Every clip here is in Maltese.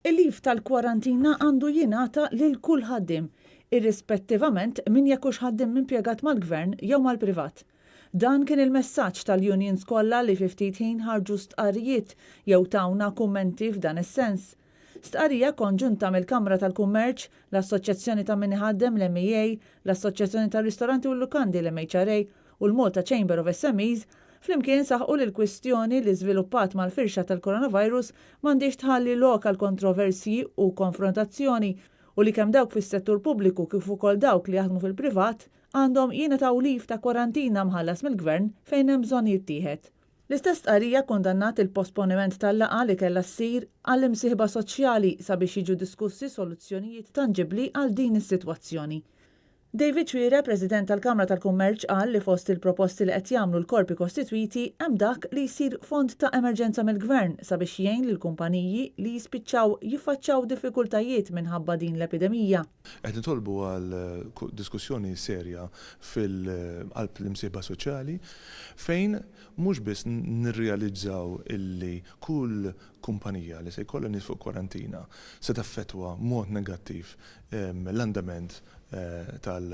Il-leave tal-kwarantina għandu jingħata lil kull ħaddiem, irrispettivament minn jekk hux ħaddiem impjegat mal-Gvern jew mal-privat. Dan kien il-messaġġ tal-unions kollha li fi ftit ħin ħarġu stqarrijiet jew tawna kummenti f'dan is-sens. Stqarrija konġunta mill-Kamra tal-Kummerċ, l-Assoċjazzjoni ta' Min Iħaddem, l-MEA, l-Assoċjazzjoni tar-Ristoranti u l-Lukandi, l-MHRA, u l-Malta Chamber of SMEs, flimkien saħqu li l-kwistjoni li żviluppat mal-firxa tal-coronavirus m'għandhiex tħalli lok għal kontroversji u konfrontazzjoni u li kemm dawk fis-settur pubbliku kif ukoll dawk li jaħdmu fil-privat għandhom jingħataw leave ta' kwarantina mħallas mill-Gvern fejn hemm bżonn jittieħed. L-istess stqarrija kkundannat il-posponiment tal-laqgħa li kellha ssir għall-imsieħba soċjali sabiex jiġu diskussi soluzzjonijiet tanġibbli għal din is-sitwazzjoni. David Xuereb, President tal-Kamra tal-Kummerċ qal li fost il-proposti li qed jagħmlu l-korpi kostitwiti hemm dak li jsir fond ta' emerġenza mill-Gvern sabiex jgħin lill-kumpaniji li jispiċċaw jiffaċċaw diffikultajiet minħabba din l-epidemija. Qed nitolbu għal diskussjoni serja fil-qalb l-imsieħba soċjali fejn mhux biss nirrealizzaw illi kull kumpanija li se jkollha nies fuq kwarantina se taffettwa b'mod negattiv l-andament tal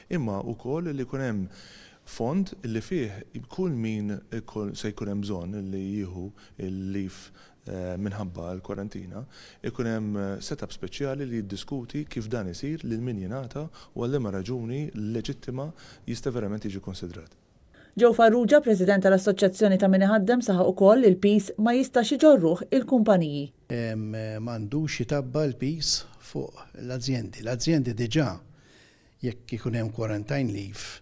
imma wkoll li jkun hemm fond li fih kull min se jkun hemm bżonn li jieħu l-leave minħabba l-kwarantina, ikun hemm set-up speċjali li jiddiskuti kif dan isir, lil min jingħata u għal liema raġuni leġittima jista' verament jiġi kkunsidrat. Joe Farrugia, President tal-Assoċjazzjoni ta' Min Iħaddem saħaq ukoll li l-piż ma jistax iġorruh il-kumpaniji. M'għandux jitabba l-piż fuq l-azjendi. L-azjendi diġà jekk ikun hemm quarantine leave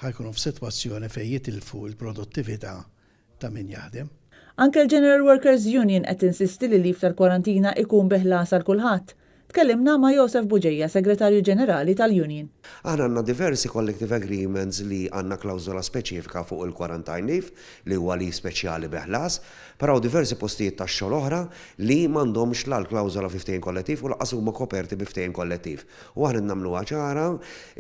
ħa jkunu f'sitwazzjoni fejn jitilfu l-produttività ta' min jaħdem. Anke l-General Workers Union qed tinsisti li l-leave tal-kwarantina ikun bi ħlas għal kulħadd. Tkellimna ma' Josef Bugeja, Segretarju Ġenerali tal-Union. Aħna għandna diversi collective agreements li għandna klawżola speċifika fuq il-quarantine leave, li huwa leave speċjali bi ħlas, però hawn diversi postijiet tax-xogħol oħra li m'għandhomx la l-klawżola fi ftehim kollettiv u lanqas huma koperti bi ftehim kollettiv. U aħna qed nagħmluha ċara,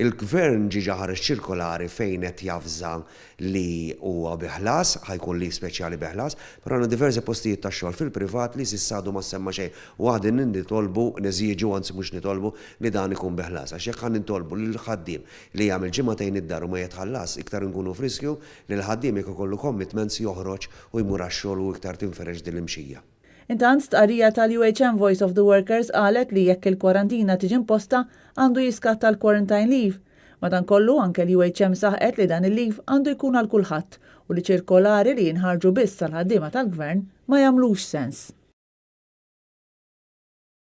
il-Gvern ġiġa ħareġ ċirkolari fejn qed javża li huwa bi ħlas, ħa jkun leave speċjali bi ħlas, però għandna diversi postijiet ta' xogħol fil-privat li s'issa għadu ma ssemma xejn u aħna nitolbu, neżiġu, anzi mhux nitolbu, li dan ikun bi ħlas. Għax jekk ħa nitolbu lill-ħaddiem li jagħmel ġimagħtejn id-dar u ma jitħallas, iktar inkunu f'riskju li l-ħaddiem jekk ikollu commitments joħroġ u jmur għax-xogħol u iktar tinferex din l-imxija. Intant, stqarrija tal-UHM Voice of the Workers qalet li jekk il-kwarantina tiġi imposta, għandu jiskatta l-quarantine leave. Madankollu, anke l-UHM saħqet li dan il-leave għandu jkun għal kulħadd u li ċirkolari li jinħarġu biss għall-ħaddiema tal-Gvern ma jagħmlux sens.